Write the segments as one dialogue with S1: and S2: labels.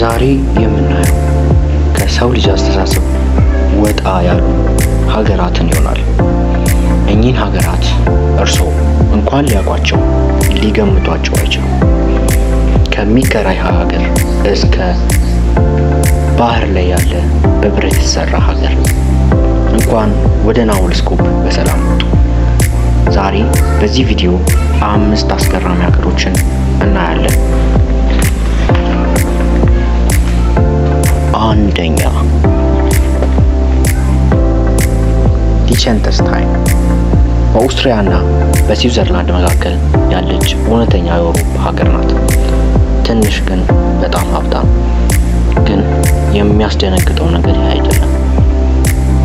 S1: ዛሬ የምናየው ከሰው ልጅ አስተሳሰብ ወጣ ያሉ ሀገራትን ይሆናል። እኚህን ሀገራት እርስዎ እንኳን ሊያውቋቸው ሊገምቷቸው አይችሉም። ከሚከራይ ሀገር እስከ ባህር ላይ ያለ በብረት የተሰራ ሀገር። እንኳን ወደ ናኦል ስኮፕ በሰላም መጡ። ዛሬ በዚህ ቪዲዮ አምስት አስገራሚ ሀገሮችን እናያለን። አንደኛ፣ ሊቸንተስታይን በኦስትሪያና በስዊዘርላንድ መካከል ያለች እውነተኛ የአውሮፓ ሀገር ናት። ትንሽ ግን በጣም ሀብታም። ግን የሚያስደነግጠው ነገር ይህ አይደለም።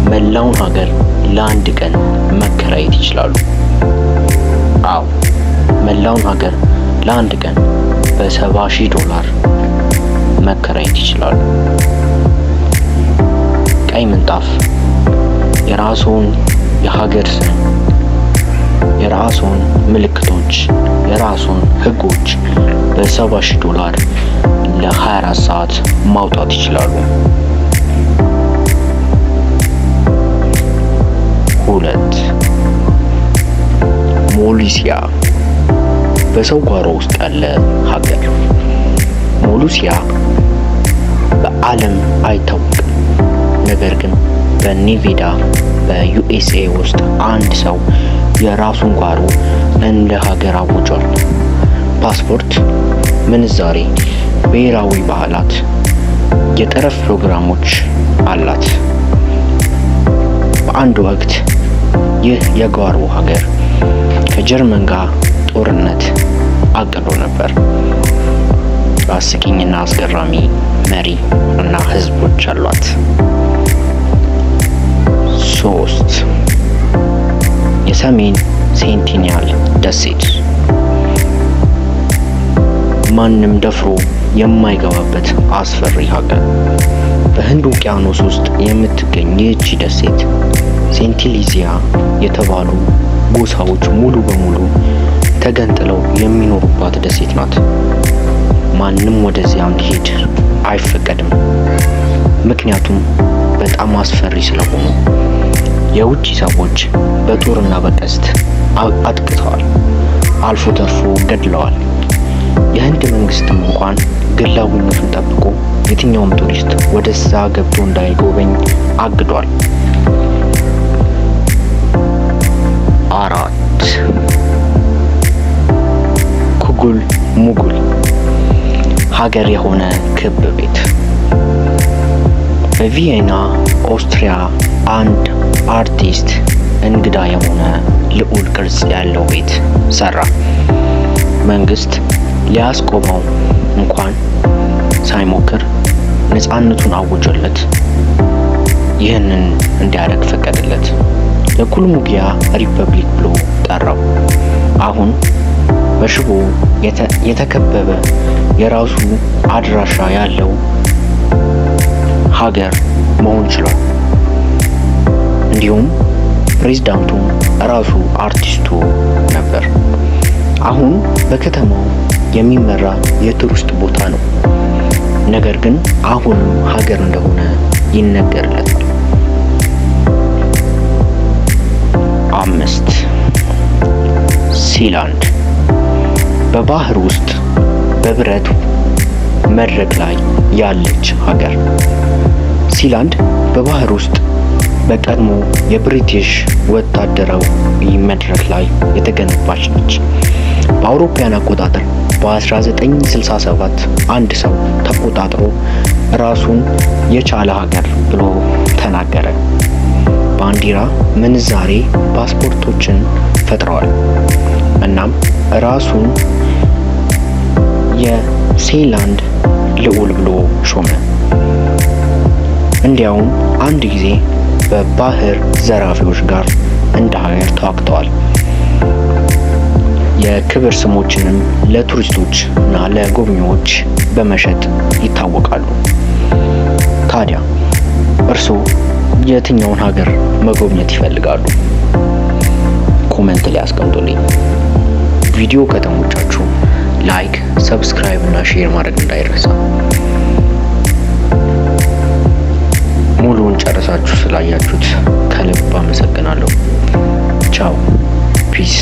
S1: መላውን ሀገር ለአንድ ቀን መከራየት ይችላሉ። አዎ፣ መላውን ሀገር ለአንድ ቀን በ70,000 ዶላር መከራየት ይችላሉ። ቀይ ምንጣፍ፣ የራስዎን የሀገር ስም፣ የራስዎን ምልክቶች፣ የራስዎን ህጎች በ70,000 ዶላር ለ24 ሰዓት ማውጣት ይችላሉ። 2፣ ሞሉሲያ፣ በሰው ጓሮ ውስጥ ያለ ሀገር። ሞሉሲያ በዓለም አይታወቅም። ነገር ግን በኔቬዳ በ USA ውስጥ አንድ ሰው የራሱን ጓሮ እንደ ሀገር አውጇል። ፓስፖርት፣ ምንዛሬ፣ ብሔራዊ በዓላት፣ የጠረፍ ፕሮግራሞች አላት። በአንድ ወቅት ይህ የጓሮ ሀገር ከጀርመን ጋር ጦርነት አቅዶ ነበር። አስቂኝና አስገራሚ መሪ እና ህዝቦች አሏት። 3፣ የሰሜን ሴንቲኒያል ደሴት፣ ማንም ደፍሮ የማይገባበት አስፈሪ ሀገር። በህንድ ውቅያኖስ ውስጥ የምትገኝ ይህቺ ደሴት ሴንቲሊዚያ የተባሉ ጎሳዎች ሙሉ በሙሉ ተገንጥለው የሚኖሩባት ደሴት ናት። ማንም ወደዚያ እንዲሄድ አይፈቀድም። ምክንያቱም በጣም አስፈሪ ስለሆኑ። የውጭ ሰዎች በጦርና በቀስት አጥቅተዋል፣ አልፎ ተርፎ ገድለዋል። የህንድ መንግስትም እንኳን ግላዊነቱን ጠብቆ የትኛውም ቱሪስት ወደዛ ገብቶ እንዳይጎበኝ አግዷል። 4፣ ኩጉል ሙጉል፣ ሀገር የሆነ ክብ ቤት። በቪየና ኦስትሪያ አንድ አርቲስት እንግዳ የሆነ ልዑል ቅርጽ ያለው ቤት ሰራ። መንግስት ሊያስቆመው እንኳን ሳይሞክር ነፃነቱን አውጆለት ይህንን እንዲያደርግ ፈቀደለት። የኩልሙጊያ ሪፐብሊክ ብሎ ጠራው። አሁን በሽቦ የተከበበ የራሱ አድራሻ ያለው ሀገር መሆን ችሏል። እንዲሁም ፕሬዝዳንቱም ራሱ አርቲስቱ ነበር። አሁን በከተማው የሚመራ የቱሪስት ቦታ ነው። ነገር ግን አሁንም ሀገር እንደሆነ ይነገርለታል። 5፣ ሲላንድ፣ በባህር ውስጥ በብረት መድረክ ላይ ያለች ሀገር። ሲላንድ በባህር ውስጥ በቀድሞ የብሪቲሽ ወታደራዊ መድረክ ላይ የተገነባች ነች። በአውሮፓውያን አቆጣጠር በ1967 አንድ ሰው ተቆጣጥሮ ራሱን የቻለ ሀገር ብሎ ተናገረ። ባንዲራ፣ ምንዛሬ፣ ፓስፖርቶችን ፈጥረዋል። እናም ራሱን የሴላንድ ልዑል ብሎ ሾመ። እንዲያውም አንድ ጊዜ በባህር ዘራፊዎች ጋር እንደ ሀገር ተዋግተዋል። የክብር ስሞችንም ለቱሪስቶች እና ለጎብኚዎች በመሸጥ ይታወቃሉ። ታዲያ እርስዎ የትኛውን ሀገር መጎብኘት ይፈልጋሉ? Comment ላይ አስቀምጡልኝ። ቪዲዮ ከተመቻችሁ like፣ subscribe እና share ማድረግ እንዳይረሳ። ጨርሳችሁ ስላያችሁት ከልብ አመሰግናለሁ። ቻው፣ peace።